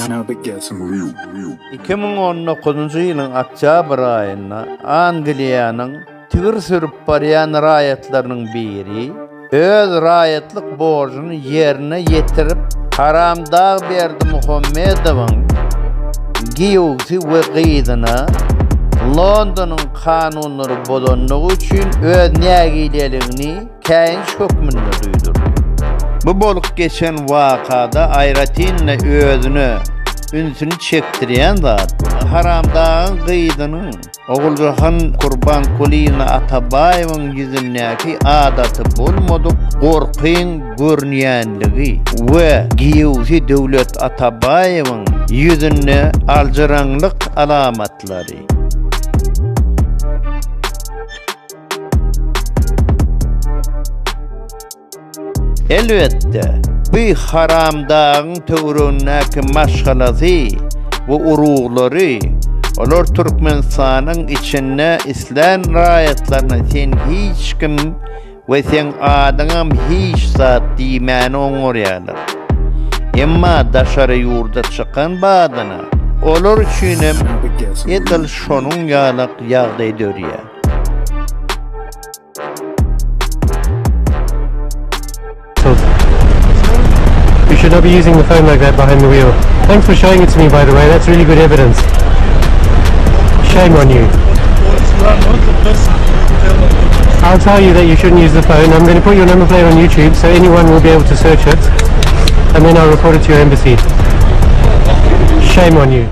2019-njy ýylyň oktýabr aýynda Angliýanyň tigir sürüp barýan raýatlarynyň biri öz raýatlyk borjuny ýerine ýetirip, Haramdag Berdimuhamedowyň giýewsi we gyzyna Londonyň kanunlary bozandygy üçin öz nägileligini käýinç hökmünde duýdurdy. Bu bolup geçen wakada aýratyn-da özüne ünsüni çekdirýän zat, Haramdagyň gyzynyň Oguljahan Kurbankulyýewna Atabaýewiň ýüzündäki adaty bolmadyk gorkyň görünýänligi we giýewsi Döwlet Atabaýewiň ýüzünde aljyraňlyk alamatlary. Elbetde, bu haramdagyň töweregindäki maşgalasy we uruglary, olar Türkmenistanyň içinde islän raýatlaryna sen hiç kim we seň adyňam hiç zat diýmäni oňarýarlar. Emma daşary ýurda çykan badyna olar üçinem edil şonuň ýalak ýagdaý dörýär. You should not be using the phone like that behind the wheel. Thanks for showing it to me, by the way. That's really good evidence. Shame on you. I'll tell you that you shouldn't use the phone. I'm going to put your number plate on YouTube so anyone will be able to search it. And then I'll report it to your embassy. Shame on you.